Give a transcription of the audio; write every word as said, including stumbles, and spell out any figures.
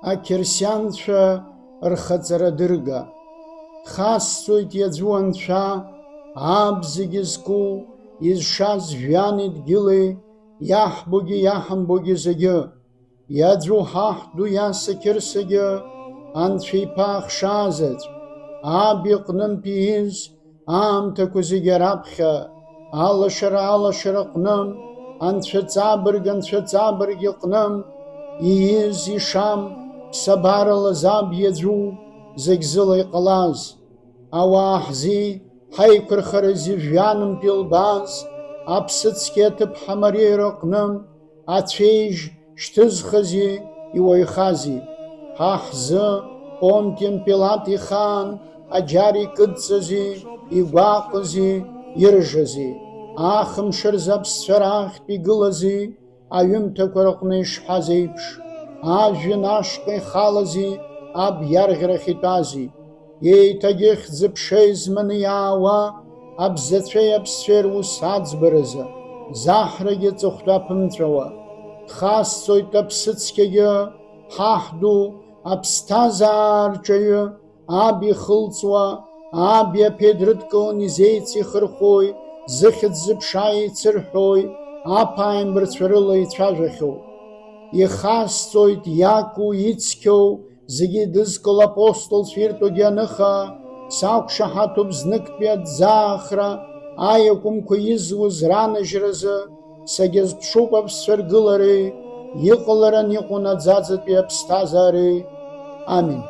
Ақьырсианцәа рхаҵара дырга. Дхасҵоит иаӡәу Анцәа, аб зегьы зку, изшаз жәҩани дгьыли, иаҳбогьы иаҳамбогьы зегьы. Иаӡәу ҳаҳ ду иаса қьырсагьы, Анцәа иԥа ахшазаҵә, аб иҟнынтә ииз, аамҭақәа зегьы раԥхьа, алашара алашараҟны, анцәаҵабырг анцәаҵабырг иҟны, ииз ишам, ԥсабарала заб иаӡәу, зегь зыла иҟалаз. Ауаа ҳзи, ҳаиқәырхарази жәҩанымтә илбааз, аԥсыцқьа аҭыԥ ҳамариеира аҟны, ацәеижь шьҭызхызи иуаҩхази. Ҳа ҳзы Понтион Пилат ихаан аџьар икыдҵази, игәаҟызи, иржази. Ахымш рзы аԥсцәа рахьтә игылази, аҩымҭақәа рыҟны ишҳәаз еиԥш, ажәҩан ашҟа ихалази, аб иарӷьарахь итәази. Еиҭагьы хьӡы-ԥша изманы иаауа абзацәеи аԥсцәеи рус аӡбаразы, заҳрагьы ҵыхәтәа аԥымҵәауа. Дхасҵоит аԥсыцқьагьы, ҳаҳ ду, аԥсҭазаа рҿаҩы, аб ихылҵуа, аб иаԥеи дрыдкыланы изеицихырхәои, зыхьӡ-зыԥша еицырҳәои, аԥааимбарцәа рыла ицәажәахьоу. Ихасҵоит иаку, ицқьоу, зегьы идызкыло апостолцәа иртәугьы аныха, сақәшаҳаҭуп зныктәи аӡаахра аиакәымқәа изуз ранажьразы, сагьазԥшуп аԥсцәа ргылареи, иҟаларан иҟоу наӡаӡатәи аԥсҭазаареи. Амин.